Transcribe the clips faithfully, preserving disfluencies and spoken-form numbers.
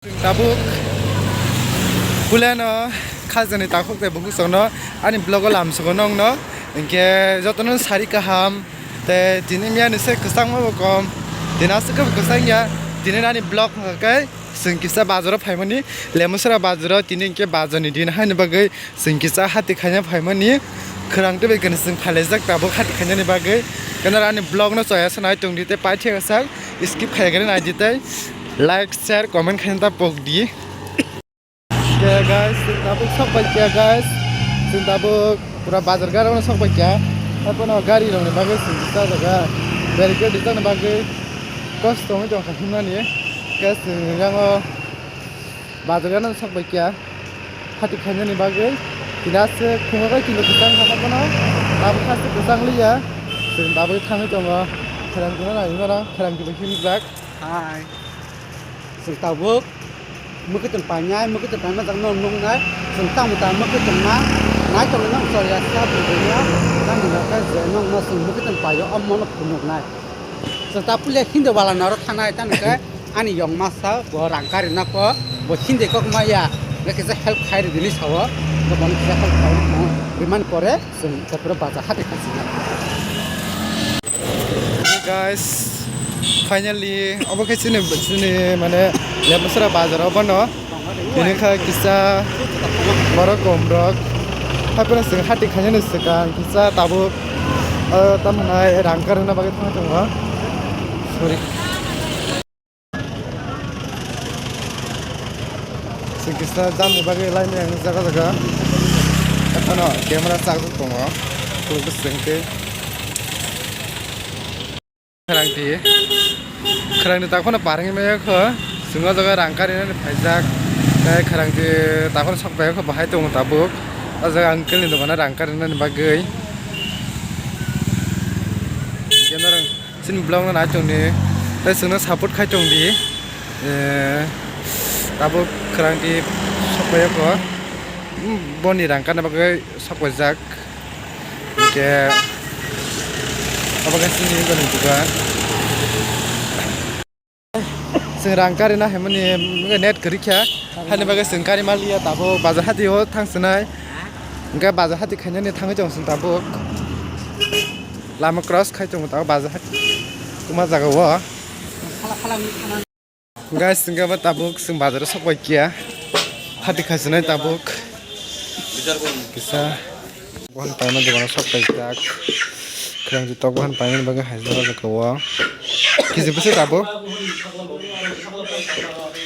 Tabuk puilano khajani takhuk tei bukhuk songno ani vlog o lamsugo nongno, hinkhe jotono sari kaham. Tei tini miyani se kwchangma bo kom, tini aswk khe bo kwchang ya. Tini ani vlog hwnkha khe chwng kisa bazaro phaimani, Lemusra bazaro. Tini hinkhe bazarni din haini bagwi chwng kisa hati khaina phaimani. Khwrang tei bai khe chwng phailaijak tabuk hati khainani bagwi. Kenaro ani vlog no chaya se nai tongdi tei paithak sak skip khaiya gani naidi tei like, share, comment khaina ta pokdi. Khe guys, chwng tabuk sok bai khe guys. Chwng tabuk pura bazar gari rokno sok bai khe. Haphano gari rokni bagwi chwng kisa jaga barricade rijak ni bagwi kosto wngwi tongkha himnani. Khe chwng yango bazar gari rokno sok bai khe. Hati khainani bagwi tini aswk khungo bai kilo kwchang kha haphano. Tabuk aswk kwchang liya. Chwng tabuk thangwi tongo. Khwrang tongna nai mano, khwrang tongna himjak. Hai. Chwng tabuk mwkhwtwng painai, mwkhwtwng paima jak no nuknai. Chwng tamo ta mwkhwtwng ma nai tongwi no choriya sa bwrwino. Tamni bagwi je nokno chwng mwkhwtwng paio, omo no phunuknai. Chwng ta puila Hindi wala naro thanai, tamo khe ani yong masa bo rang karina kho, bo Hindi kok maya, be kisa help khai rwdi ni sao, bo bono kisa help khai rwmani pore. Chwng taphuru bazar hati kha chwng. Hey guys, finally obo khe chini, chini mane Lemusra bazar obo no. Bini kha kisa borok kom rok. Haphano chwng hati khainani swkang kisa tabuk, ah, tamo hwnai rang karna bagwi thangwi tongo. Sorry. Chwng kisa jam ni bagwi laimai ang jaga jaga. Ekhano camera chakjak tongo. Khuluk bwswng tei khwrang di. Khwrang di takhwno parwngwi maya kho. Chwng o jaga rang karinani phaijak. Tei khwrang di takhwno sok pai kho bahai tongo tabuk. O jaga uncle ni dogano rang karinani bagwi. Camera Chini vlog no nai tongdi, tei chwngno support khai tongdi. Eh, tabuk khwrang di sok pai o kho. Hmm, boni rang karna bagwi sok paijak. Hinkhe abo khe chini gwnang buga. Chwng rang karina himani net kwrwi kha. Hani bagwi chwng kari maliya tabuk bazar hati o thang swnai. Hinkhe bazar hati khainani thangwi tong chwng tabuk. Lama cross khai tongo tabuk bazar hati kwma jaga o. Guys, hinkhe bo tabuk chwng bazar o sok bai kiya. Hati khasinai tabuk. Kisa. Bohan paima dogano sok bai jak. Khwrang jutok bohan paimani bagwi hai jora jaga o. Kisi bwswk abo?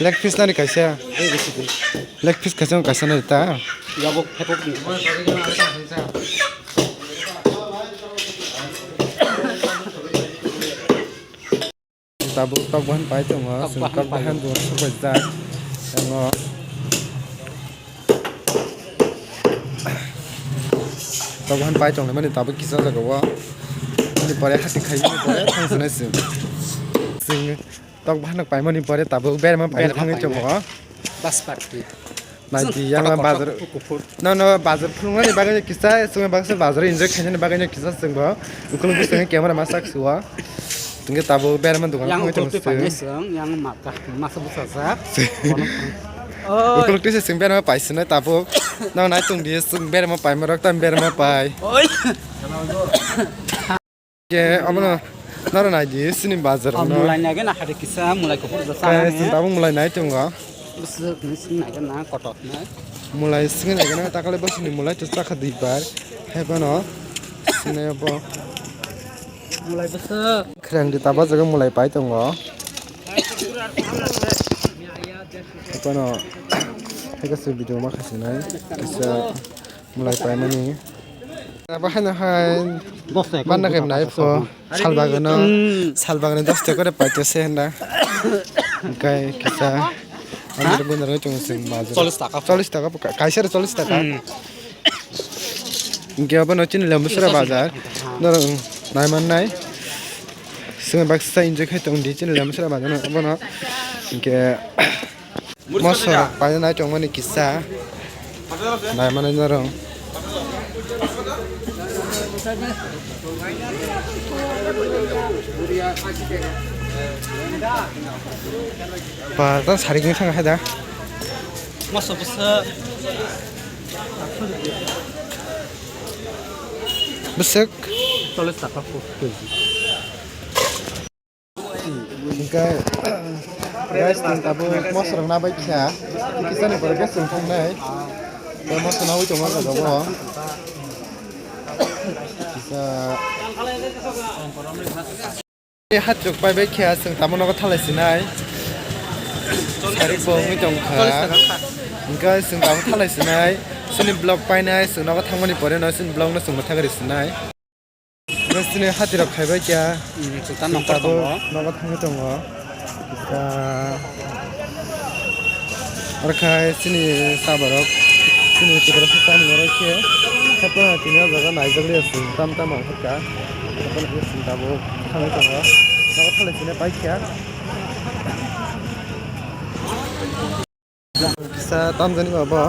Leg piece nani kaisa? Leg piece kaisa, kaisa nani ta? Yabo phepok ni. Tabuk tok bahan pai tongo, tok bahan pai tongo. Tok bahan bo sok bai jak. Tongo. Tok bahan pai tongmani tabuk kisa jaga o. Ani pore hati khai ni pore thang sunai sing. Sing tok bahan paimani pore tabuk berma pai thangwi tongo. Bas party. Naidi yang bazar. No, no, bazar phulungani bagwi kisa, sumai bagwi bazar enjoy khainani bagwi kisa singbo. Ukulung sing camera masak suwa. Tungke tabuk berma dukan yang thangwi tongo. Ukulung painai sing, yang mata masa busa sa. Oi. Ukulung tisa sing berma paisina tabuk. No, nai tungdi sing berma paima rok tam berma pai. Oi. Ke, abono naro naidi, sini bazar no. Mulai nai gana hade kisa, mulai kuphur da sa. Sini tabuk mulai nai tongo. Bwswk ni sini nai gana kotok nai. Mulai sini nai gana takale bwswk ni mulai to chakha dui bar. Hai bono sini bo. Mulai bwswk. Khwrang di taba jaga mulai pai tongo. Hai bono hai kisa video ma khasinai kisa. Mulai paimani. Abo haino hai dos taka banna khe nai pho. Salbagano, salbagano dos taka kore paito se hwnda. Hinkhe kisa amir gundar ngai tongo sing bazar. Chollish taka. Chollish taka, kaisa chollish taka. Hinkhe abono chini Lembusra bazar. Norok nai mannai. Sini baksa enjoy khai tongdi chini Lembusra bazar abono. Hinkhe Mosok paina nai tongmani kisa. Nai mani norong. Ba, ta sari gini thang hai da. Moso bwswk. Bwswk. Chollish taka kg. Hingke, guys, nwng tabuk moso rok nabai kha. Kisa ni pore khe chwng thangnai. Tei moso nawi tongo o jaga o. Kisa. Hatrok pai bai kha, chwng tamo nogo thalai sinai. Sari bo wngwi tong kha. Hingke chwng tamo thalai sinai. Chini vlog painai, chwng nogo thangmani pore no chini vlog no chwng mwthagri sinai. Chini hati rok khai bai kha. Hmm, chwng ta chwng nongkhor tabuk tongo. Nogo thangwi tongo. Kisa. Oro khai chini saborok, chini tiprasa tamni oro khe, haphano tini o jaga naijak liya chwng tam tam ongkha kha. Haphano khe chwng tabuk thangwi tongo. Nogo thalai sini pai kha. Kisa tamjani ba bo.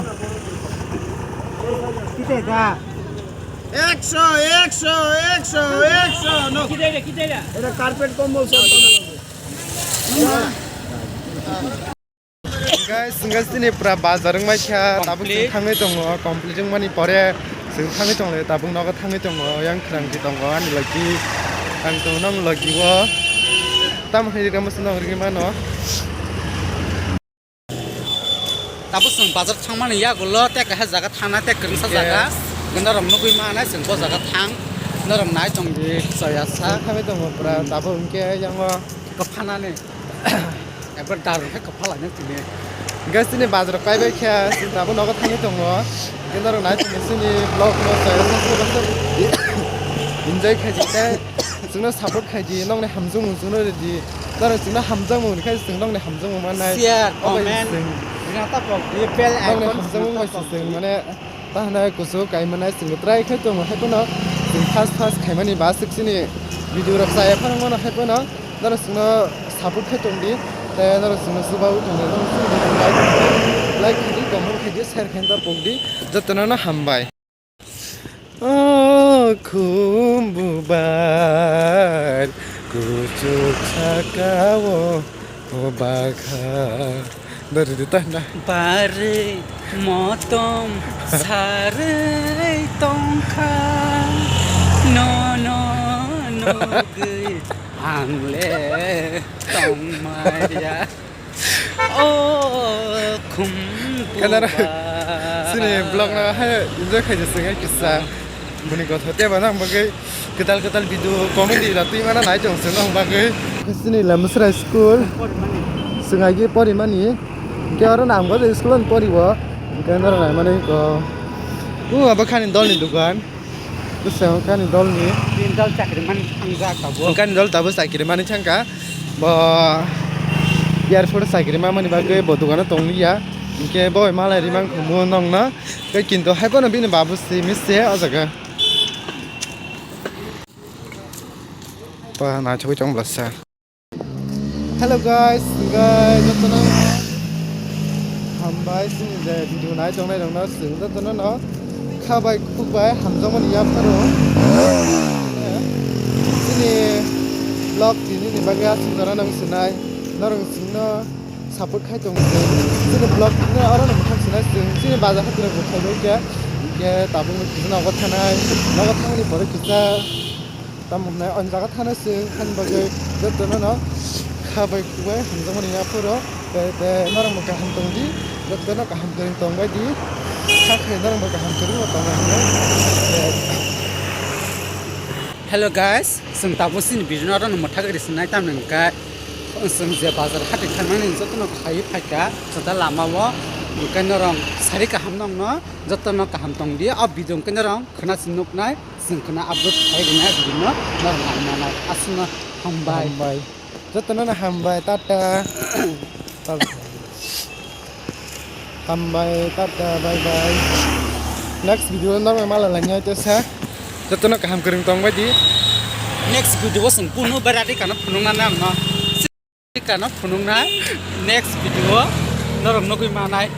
Ekso, ekso, ekso, ekso, no. Eta carpet kombol song tamo. Guys, guys, tini pura bazar wngbai kha, tabuk chwng complete. Thangwi tongo, complete wngmani pore chwng thangwi tongo, tabuk nogo thangwi tongo, yang khwrang di tongo, ani logi, ang tongo nang logi o, tamo hai rwgwi mano. Tabuk chwng bazar thangmani yagulo, tei kaisa jaga thana, tei kwrwngsa jaga, yes, norok nugwi manai chwng bo jaga thang, norok nai tong di, chaya sa. Thangwi tongo pura, tabuk hwnkhe yango. Kwphanani. Ebar daru khe kwpha laina tini. Hingke chini bazar kaibai khe, chini tabuk nogo thangwi tongo. Hingke norok nai tongdi chini vlog no, enjoy khaidi tei chwngno support khaidi, nokni hamjakmung chwngno ridi. Norok chwngno hamjakmung rikhe chwng nokni hamjakmung mannai. Share, obo comment, chwng rina tapok, bell icon, nokni hamjakmung bai chwng mane. Tahanai kusu kaimanai chwng try khai tongo, hai phano chwng first first khaimani ba swk chini video rok chaya phano mano, hai phano norok chwngno support khai tongdi, tei norok chwngno chubawi tongdi, norok chwngno like, like khaidi, comment khaidi, share khaina pokdi, jotono no hambai. O khum bubar kuchuk saka o, o bakha. Dari di tah na. Barwi motom sarwi tongkha, nono nugwi ang le tongmaya. O khum kanaro bubar. Chini vlog no hai enjoy khaijak sing hai kisa. Buni gotho tei bo nang bagwi kwtal kwtal video comedy la twi mana nai tong sung nang bagwi. Chini Lamsrai school. Sung aigi pori mani. Hingke oro nang bagwi school on pori bo. Hingke noro nai mani ko. U abo khani dol ni dukan. Bwskango kani dol ni. Bini dol chakri mani thang jak tabuk. Kani dol tabuk chakri mani thang kha. Bo airport chakri ma mani bagwi bo dukano tong liya. Hingke bo malai rimang khumu nongno. Tei kintu hai phano bini babu simi se o jaga. Ba naithok tong bwlasa. Hello guys, guys, jotono hambai chini je video nai tongnai rokno chwng jotono no kha bai khuk bai hamjakmani yapharo. Chini vlog tini ni bagwi aswk jora nang sinai norok chwngno support khai tong se. Chini vlog no aro no mwthang sinai chwng chini bazar hati rok bo khai bai khe, hingke tabuk no kisa nogo thanai, nogo thangni pore kisa. Tamo hwnai o jaga thana se hani bagwi jotono no kha bai khuk bai hamjakmani yapharo tei tei norok bo kaham tong di, jotono kaham kwrwng tong bai di, kha khe norok bo kaham kwrwng bo tong bai hwnwi. Hello guys, chwng tabuk chini video no aro no mwthagwi rwchapnai tamni hwnkhe chwng je bazar hati thangnani jotono khaiwi phaikha chwng da lama o, hwnkhe norok sari kaham nongno jotono kaham tong di o video hwnkhe norok khwna se nuknai. Chwng khwna upload khai rwnai video no norok nai manai. Aswkno hambai. Hambai. Jotono no hambai, tata. Hambai, tata, bye bye. Next video norok malai lainai tesa. Jotono kaham kwrwng tong bai di. Next video o chwng kunu berari kano phunuknani ang no. Kano phunuknai next video o norok nugwi manai.